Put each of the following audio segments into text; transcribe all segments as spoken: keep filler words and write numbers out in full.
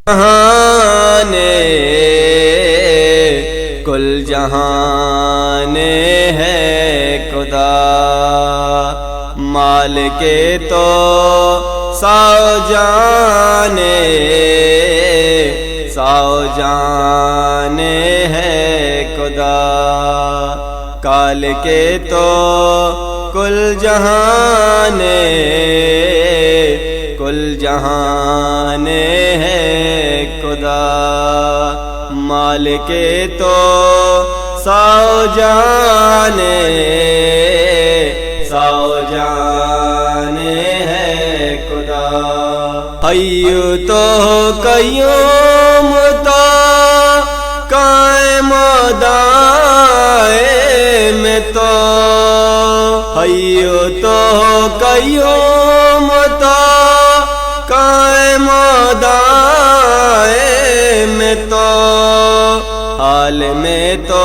جہان، کل جہان ہے خدا، مالک تو ساؤ جان، ساؤ جان ہے خدا۔ خالق تو کل جہان، کل جہان ہے خدا۔ مالک تو ساؤ جان، ساؤ جان ہے خدا۔ حی تو قیوم تو قائم و دائم تو، حی تو قیوم تو قائم و دائم تو، حال میں تو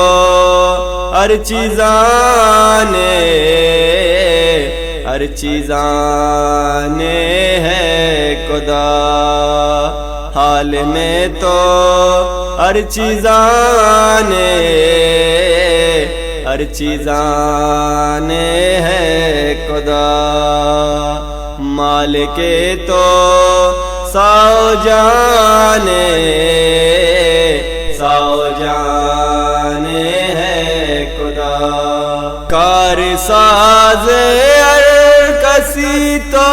ہر چیزاں نے، ہر چیزاں نے ہے خدا۔ حال میں تو ہر چیزاں نے، ہر چیزاں نے ہے خدا۔ مالک تو ساؤ جان، ساؤ جان ہے خدا۔ کار ساز ہر کسی تو،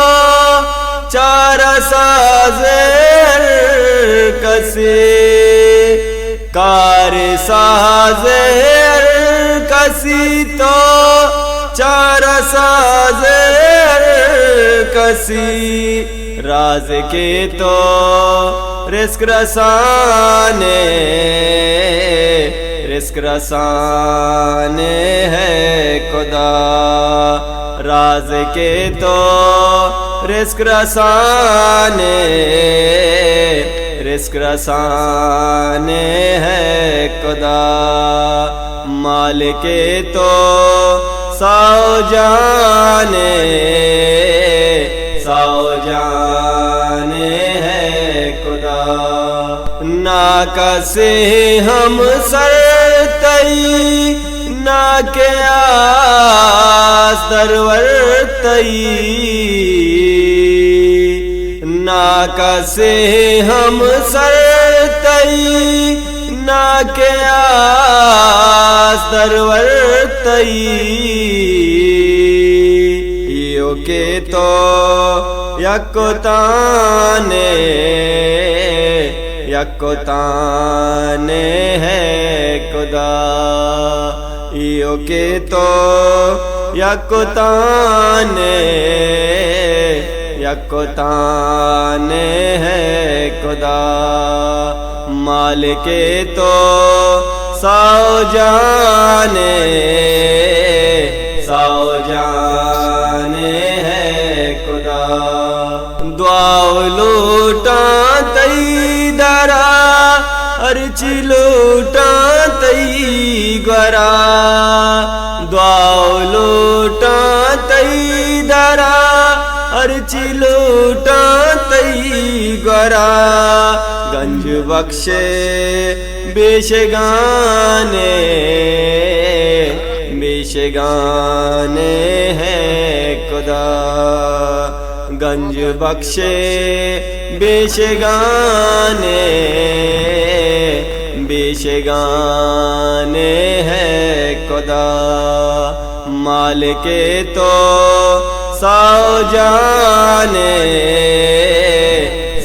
چارہ ساز ہر کسی، کار ساز ہر کسی تو، چارہ ساز ہر کسی۔ رازق تو رزق رسانے، رزق رسانے ہے خدا۔ رازق تو رزق رسانے، رزق رسانے ہے خدا۔ مالک تو ساؤ جان، ساؤ جان ہے خدا۔ نا کس ہمسر تئی، نا کہ آس درور تئی، نا کس ہمسر تئی، نا کہ آس درور تئی۔ ایوکے تو یکو تانے، یکو تانے ہے خدا۔ ایوکے تو یکو تانے، یکو تانے ہے خدا۔ مالک تو ساؤ جان، ساؤ جان ہے خدا۔ دعا و لوٹاں تئی درا، ہرچی لوٹاں تئی گورا۔ دعا و لوٹاں تئی درا، ہرچی لوٹاں تئی گورا۔ گنج بخش بے شگانے، بے شگانے ہے خدا۔ گنج بخش بے شگانے، بے شگانے ہے خدا۔ مالک تو ساؤ جانے،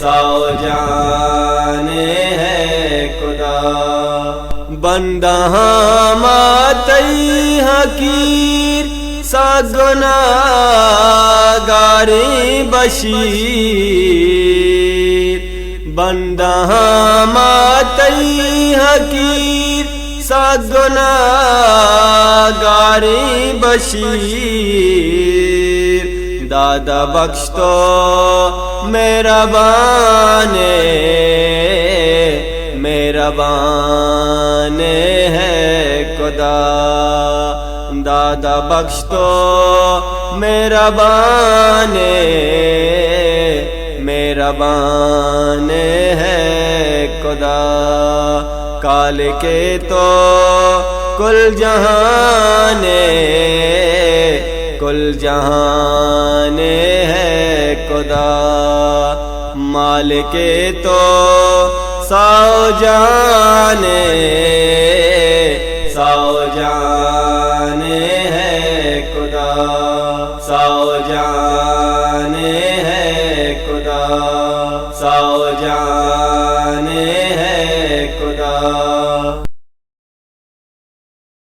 ساؤ جانے ہے خدا۔ بندہ ہاں ما تئی حقیر، سا گناہگاریں بشیر۔ بندہ ہاں ما تئی حقیر، سا گناہگاریں بشیر۔ دادا بخش تو مہربانے، مہربانے ہے خدا۔ دادا بخش تو مہربانے، مہربانے ہے خدا، خالق تو کل جہان ہے، کل جہان ہے خدا، مالک تو ساؤ جان ہے۔